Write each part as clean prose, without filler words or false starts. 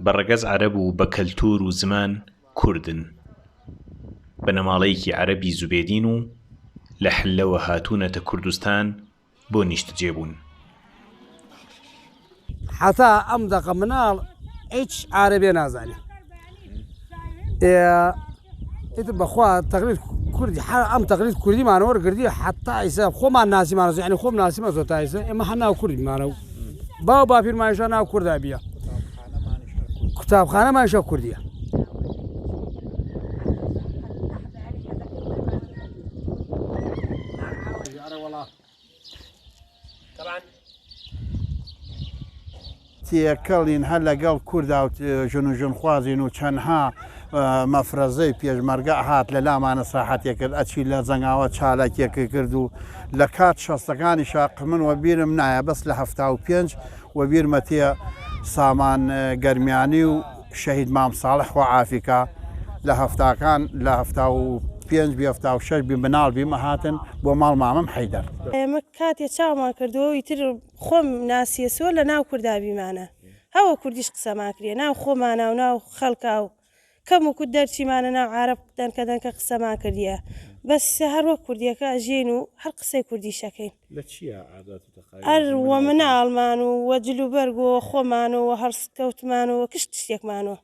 بە ڕەگەز عەرەب و بە کەلتوور و زمان کوردن. بنەماڵەیەکی عەرەبی زوبێدین و لە حللەوە هاتوونەتە کوردستان بۆ نیشتەجێبوون. حەتا ئەم دەقە مناڵ هیچ عارەبێ نازانێ ئێ ئیتر بەخوا تەقلید کوردی حە ئەم تەقلید کوردیمان وەرگردی حەتا ئیسا خۆمان ناسیمان یعنی خۆم ناسیمە زۆر تا ئیسا ئێمە هەر ناو کوردیمانە و باو باپیرمانیشە ناو کوردا بیە قوتابخانەمانیشە کوردیە. تێکەڵین هەر لەگەڵ کوردا و ژن و ژنخوازین و چەندها مەفرەزەی پێشمەرگە ئەهات لە لامانە ساحەتێ کرد ئەچی لە جەنگاوە چالاکیەکە کرد و لە کات شەستەکانیشا من وەبیرم نایە بەس لە 75 وەبیرمە تێ سامان گەرمیانی و شەهید مام ساڵح خوا عافی کا لە هەفتاکان لە 75 بی 76 بی مناڵ بیم ئەهاتن بۆ ماڵ مامم حەیدەر. ئێمە کاتێ چاومان کردووە ئیتر خۆم ناسیەسۆ لە ناو کوردا بیمانە هەوە کوردیش قسەمان کریە ناو خۆمانا و ناو خەڵکا و کەم و کوت دەرچیمانە ناو عارەب دەنکە دەنکە قسەمان کردیە بەس ئیسە هەر وەک کوردیەکە ئەژیەین و هەر قسەی کوردیش ئەکەین. لە چیا عادات و تەقالیدی ئەر وە مناڵتان؟ مناڵمان و وە جل و بەرگ و وە خۆمان و وە هەڵسکەوتمان و وە کشت شتێکمان و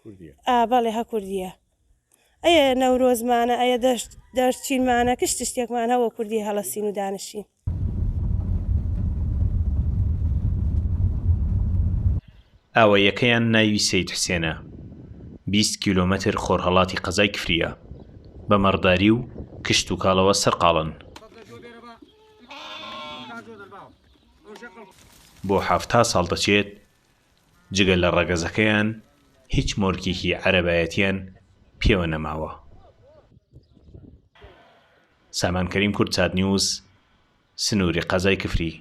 کوردیە. ئا بەڵێ هە کوردیە. ئەیە نەورۆزمانە ئەیە دەشت دەرچینمانە کشت شتێکمان هە وە کوردی هەڵەسین و دانشین. ئاواییەکەیان ناوی سەید حسێنە، 20 کیلۆمەتر خۆرهەڵاتی قەزای کفرییە، بە مەڕداری و کشتوکاڵەوە سەرقاڵن. بۆ 70 ساڵ دەچێت جگە لە ڕەگەزەکەیان هیچ مۆرکێکی عەرەبایەتیان پێوە نەماوە. سامان کەریم کوردسات نیوز، سنووری قەزای کفری.